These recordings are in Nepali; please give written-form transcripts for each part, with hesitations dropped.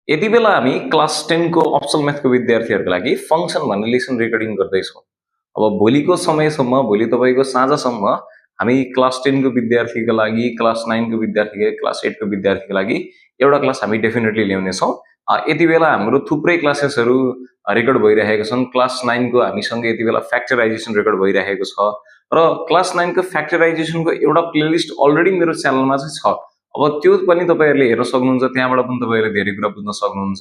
यति बेला हामी क्लास 10 को अप्सल म्याथको विद्यार्थीहरूको लागि फंक्सन भन्ने लेसन रेकर्डिङ गर्दैछौँ। अब भोलिको समयसम्म, भोलि तपाईको साँझसम्म हामी क्लास 10 को विद्यार्थीको लागि, क्लास 9 को विद्यार्थी, क्लास 8 को विद्यार्थीको लागि एउटा क्लास हामी डेफिनेटली ल्याउने छौँ। यति बेला हाम्रो थुप्रै क्लासेसहरू रेकर्ड भइरहेका छन्। क्लास 9 को हामीसँग यति बेला फ्याक्टराइजेसन रेकर्ड भइरहेको छ र क्लास 9 को फ्याक्टराइजेसनको एउटा प्लेलिस्ट अलरेडी मेरो च्यानलमा चाहिँ छ। अब त्यो पनि तपाईहरुले हेर्न सक्नुहुन्छ, त्यहाँबाट पनि तपाईहरुले धेरै कुरा बुझ्न सक्नुहुन्छ।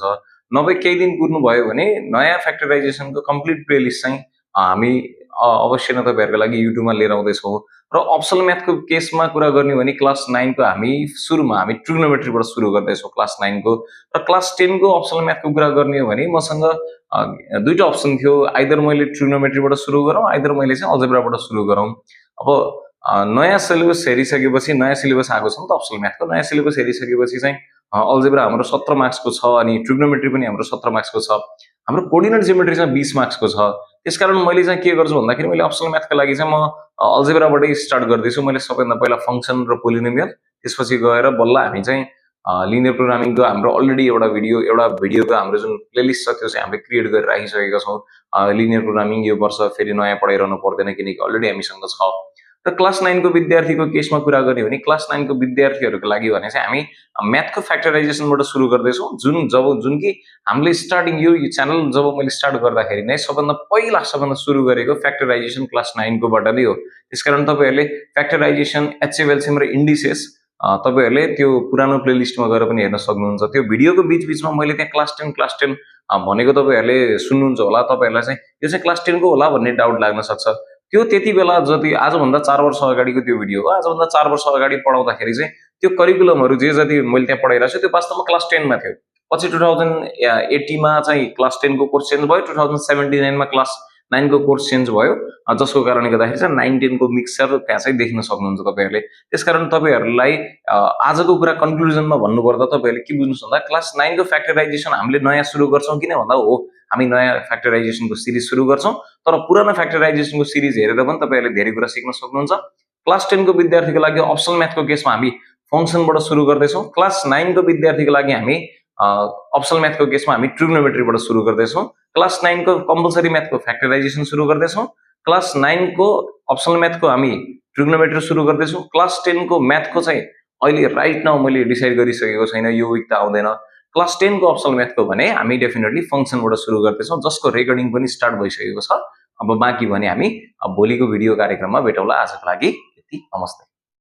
नभए केही दिन कुर्नु भयो भने नयाँ फ्याक्टराइजेसनको कम्प्लिट प्लेलिस्ट चाहिँ हामी अवश्य नै तपाईहरुको लागि युट्युबमा लिएर आउँदै छौँ। र अप्सल म्याथको केसमा कुरा गर्ने भने क्लास 9 को हामी सुरुमा हामी ट्रिग्नोमेट्रीबाट सुरु गर्दै छौँ क्लास 9 को, र क्लास 10 को अप्सल म्याथको कुरा गर्ने हो भने मसँग दुईटा अप्सन थियो। आइदर मैले ट्रिग्नोमेट्रीबाट सुरु गरौँ, आइदर मैले चाहिँ अल्जेब्राबाट सुरु गरौँ। अब नयाँ सिलेबस हेरिसकेपछि, नयाँ सिलेबस आएको छ नि त अप्सल म्याथको, नयाँ सिलेबस हेरिसकेपछि चाहिँ अल्जेब्रा हाम्रो 17 मार्क्सको छ अनि ट्रिग्नोमेट्री पनि हाम्रो 17 मार्क्सको छ। हाम्रो कोर्डिनेट जियोमेट्री चाहिँ 20 मार्क्सको छ। त्यसकारण मैले चाहिँ के गर्छु भन्दाखेरि मैले अप्सल म्याथको लागि चाहिँ म अल्जेब्राबाटै स्टार्ट गर्दैछु। मैले सबैभन्दा पहिला फंक्सन र पोलिनोमियल, त्यसपछि गएर बल्ल हामी चाहिँ लिनियर प्रोग्रामिङको हाम्रो अलरेडी एउटा भिडियोको हाम्रो जुन प्लेलिस्ट छ त्यो चाहिँ हामीले क्रिएट गरेर राखिसकेका छौँ। लिनियर प्रोग्रामिङ यो वर्ष फेरि नयाँ पढाइरहनु पर्दैन किनकि अलरेडी हामीसँग छ। र क्लास 9 को विद्यार्थीको केसमा कुरा गर्ने हो भने क्लास 9 को विद्यार्थीहरूको लागि भने चाहिँ हामी म्याथको फ्याक्टराइजेसनबाट सुरु गर्दैछौँ। जुन कि हामीले स्टार्टिङ यो च्यानल जब मैले स्टार्ट गर्दाखेरि नै सबभन्दा सुरु गरेको फ्याक्टराइजेसन क्लास 9 को बाट नै हो। त्यसकारण तपाईहरुले फ्याक्टराइजेसन, एचसीएफ, एलसीएम र इन्डिसेस तपाईहरुले त्यो पुरानो प्लेलिस्टमा गएर पनि हेर्न सक्नुहुन्छ। त्यो भिडियोको बीचमा मैले त्यहाँ क्लास 10 भनेको तपाईहरुले सुन्नुहुन्छ होला। तपाईहरुलाई चाहिँ यो चाहिँ क्लास 10 को होला भन्ने डाउट लाग्न सक्छ। त्यो त्यति बेला जति आजभन्दा 4 वर्ष अगाडिको त्यो भिडियो हो। आजभन्दा 4 वर्ष अगाडि पढाउँदाखेरि चाहिँ त्यो करिकुलमहरु जे जति मैले त्यहाँ पढाइरहेको छु त्यो वास्तवमा क्लास 10 मा थियो। पछि 2080 मा चाहिँ क्लास 10 को कोर्स चेन्ज भयो, 2079 मा क्लास 9 को कोर्स चेन्ज भयो, जसको कारणले गर्दाखेरि चाहिँ 9 10 को मिक्सचर त्यहाँ चाहिँ देख्न सक्नुहुन्छ तपाईहरुले। त्यसकारण तपाईहरुलाई आजको कुरा कन्क्लुजनमा भन्नुपर्दा तपाईहरुले के बुझ्नुस् भन्दा क्लास 9 को फ्याक्टराइजेसन हामीले नयाँ सुरु गर्छौं किन भन्दा हो हामी नयाँ फ्याक्टराइजेसनको सिरिज सुरु गर्छौं, तर पुरानो फ्याक्टराइजेसनको सिरिज हेरेर पनि तपाईहरुले धेरै कुरा सिक्न सक्नुहुन्छ। क्लास 10 को विद्यार्थीको लागि अप्सल म्याथको केसमा हामी फंक्सनबाट सुरु गर्दैछौँ। क्लास 9 को विद्यार्थीको लागि हामी अप्सल म्याथको केसमा हामी ट्रिग्नोमेट्रीबाट सुरु गर्दैछौँ। क्लास 9 को कम्पलसरी म्याथको फ्याक्टराइजेसन सुरु गर्दैछौँ। क्लास 9 को अप्सल म्याथको हामी ट्रिग्नोमेट्री सुरु गर्दैछौँ। क्लास 10 को म्याथको चाहिँ अहिले राइट नाउ मैले डिसाइड गरिसकेको छैन, यो विक त आउँदैन। क्लास 10 को अप्सल म्याथको भने हामी डेफिनेटली फंक्सनबाट सुरु गर्दैछौँ, जसको रेकर्डिङ पनि स्टार्ट भइसकेको छ। अब बाँकी भने हामी भोलिको भिडियो कार्यक्रममा भेटौँला। आजको लागि यति, नमस्ते।